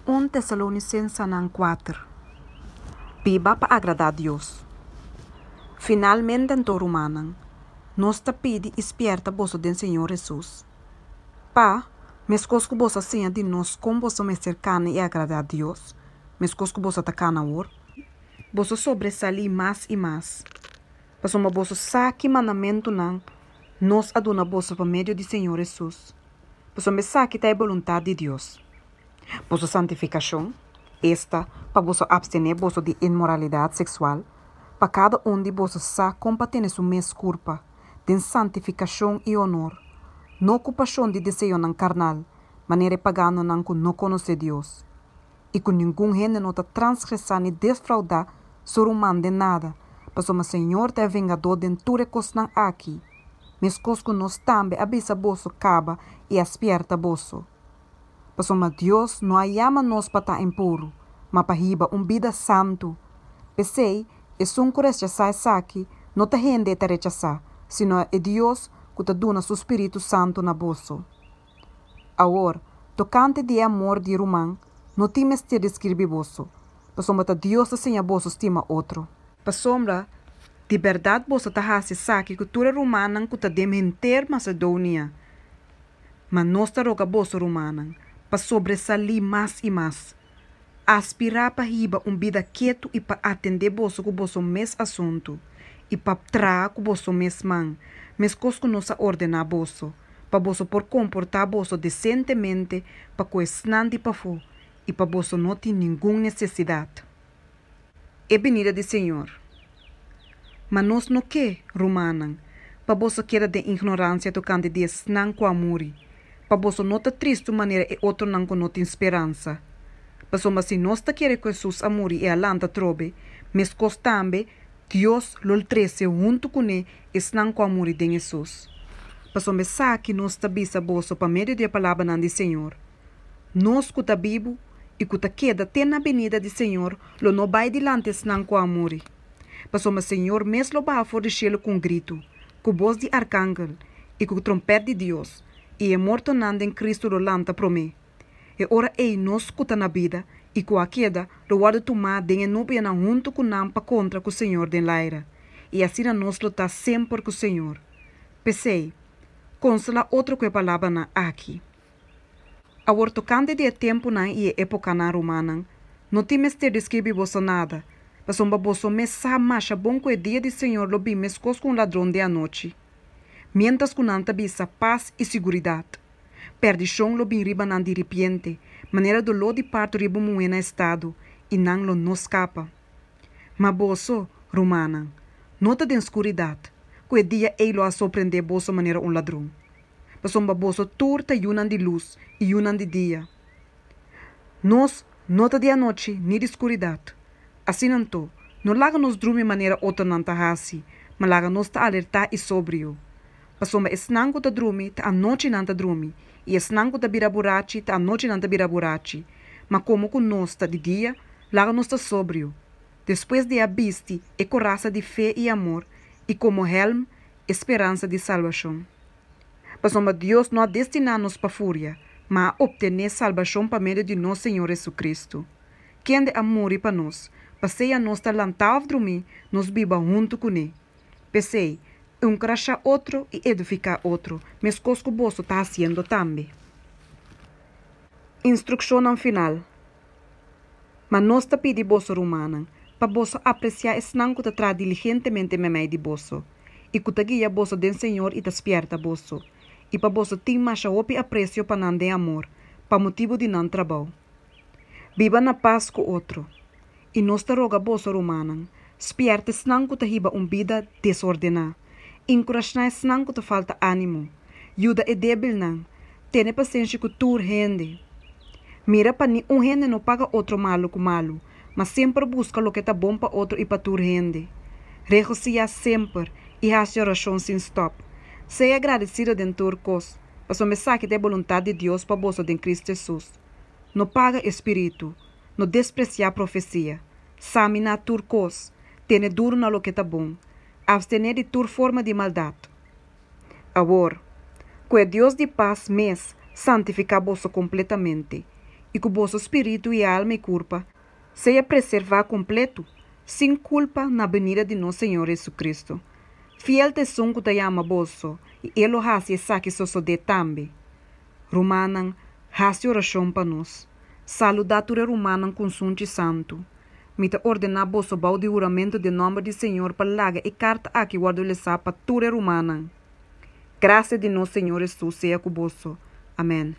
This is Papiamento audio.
Un Tesalonicensenan kuater. Biba pa agradá Dios. Finalmente anto, rumannan, nos ta pidi i spièrta boso den Señor Hesus, pa, meskos ku boso a siña di nos kon boso mester kana i agradá Dios, meskos ku boso ta kana awor, boso sobresalí mas i mas, pasobra boso sa ki mandamentunan nos a duna boso pa medio di Señor Hesus, pasobra esaki ta e boluntat di Dios, boso santifikashon, esta, pa boso apstené boso di inmoralidat seksual, pa kada un di boso sa kon pa tene su mes kurpa den santifikashon i onor, no ku pashon di deseonan karnal, manera e paganonan ku no konosé Dios. I ku ningun hende no ta transgresá ni defraudá su ruman den nada, pasobra Señor ta e vengadó den tur e kosnan aki, meskos ku nos tambe a bisa boso kaba i a spièrta boso. Pasobra Dios no a yama nos pa ta impuru, ma pa hiba un bida santu. P'esei, esun ku rechasá esaki no ta hende e ta rechasá, sino e Dios ku ta duna su spiritu santu na boso. Awor, tokante di e amor di ruman, no tin mester di skirbi boso, pasobra ta Dios ta siña boso stima otro. Pasobra, di bèrdat boso ta hasi esaki ku tur e rumannan ku ta den henter Masedonia. Ma nos ta roga boso, rumannan, pa sobresalí mas i mas. Aspirá pa hiba un bida ketu i pa atendé boso ku boso mes asuntu, i pa traha ku boso mes man, meskos ku nos a ordená boso, pa boso por komportá boso desentemente pa ku esnan di pafó i pa boso no tin ningun nesesidat. E binida di Señor. Ma nos no ke, rumannan, pa boso keda den ignoransia tokante di esnan ku a muri, pa boso no ta tristu manera e otronan ku no tin speransa. Pasobra si nos ta kere ku Hesus a muri i a lanta atrobe, meskos tambe Dios lo trese huntu kuné esnan ku a muri den Hesus. Pasobra esaki nos ta bisa boso pa medio di e palabranan di Señor, Nos ku ta bibu i ku ta keda te na binida di Señor lo no bai dilanti esnan ku a muri. Pasobra Señor mes lo baha for di shelu ku un gritu, ku bos di arkangel i ku trompèt di Dios, i e mortonan den Kristu lo lanta promé. E ora ei nos ku ta na bida i ku a keda lo wòrdu tumá den e nubianan huntu ku nan pa kontra ku Señor den laira, i asina nos lo ta semper ku Señor. P'esei, konsolá otro ku e palabranan aki. Awor tokante di e tempunan i e épokanan, rumannan, no tin mester di skirbi boso nada, pasobra boso mes sa masha bon ku e dia di Señor lo bin meskos ku un ladron den anochi. Miéntras ku nan ta bisa pas i siguridat, pèrdishon lo bin riba nan diripiente, manera doló di parto riba un muhé na estado, i nan lo no skapa. Ma boso, rumannan, no ta den skuridat, ku e dia ei lo a sorprendé boso manera un ladron. Pasobra boso tur ta yunan di lus i yunan di dia. Nos no ta di anochi ni di skuridat. Asina anto, no laga nos drumi manera otronan ta hasi, ma laga nos ta alertá i sobrio. Pasobra esnan ku ta drumi, ta anochi nan ta drumi, i esnan ku ta bira burachi, ta anochi nan ta bira burachi. Ma komo ku nos ta di dia, laga nos ta sobrio. Despues di a bisti e korasa di fe i amor, i komo hèlm e speransa di salbashon. Pasobra Dios no a destiná nos pa furia, ma a optené salbashon pa medio di nos Señor Hesukristu, kende a muri pa nos, pa sea nos ta lantá òf drumí, nos biba huntu kuné. P'esei, enkurashá otro i edifiká otro, meskos ku boso ta hasiendo tambe. Instrukshonnan final. Ma nos ta pidi boso, rumannan, pa boso apresiá esnan ku ta traha diligentemente meimei di boso, i ku ta guia boso den Señor i ta spièrta boso, i pa boso tin masha hopi apresio pa nan den amor, pa motibu di nan trabou. Biba na pas ku otro. I nos ta roga boso, rumannan, spièrta esnan ku ta hiba un bida desordená, enkurashná esnan ku ta falta ánimo, yuda e débilnan, tene pasenshi ku tur hende. Mira pa ni un hende no paga otro malu ku malu, ma semper buska loke ta bon pa otro i pa tur hende. Regosihá semper i hasi orashon sin stòp. Sea agradesido den tur kos, pasobra esaki ta e boluntat di Dios pa boso den Kristu Hesus. No paga e spiritu, no despresiá profesia. Saminá tur kos, tene duru na loke ta bon, apstené di tur forma di maldat. Awor, ku e Dios di pas mes santifiká boso kompletamente, I ku boso spiritu i alma i kurpa sea preservá kompleto, sin kulpa na benida di nos Señor Jesu-Cristo. Fiel ta Esun ku ta yama boso, i E lo hasi esaki sosodé tambe. Rumannan, hasi orashon pa nos. Saludá tur e rumannan ku un sunchi santu. Mi ta ordená boso bou di huramentu den nòmber di Señor pa laga e karta aki wòrdu lesá pa tur e rumannan. Grasia di nos Señor Hesus sea ku boso. Amèn.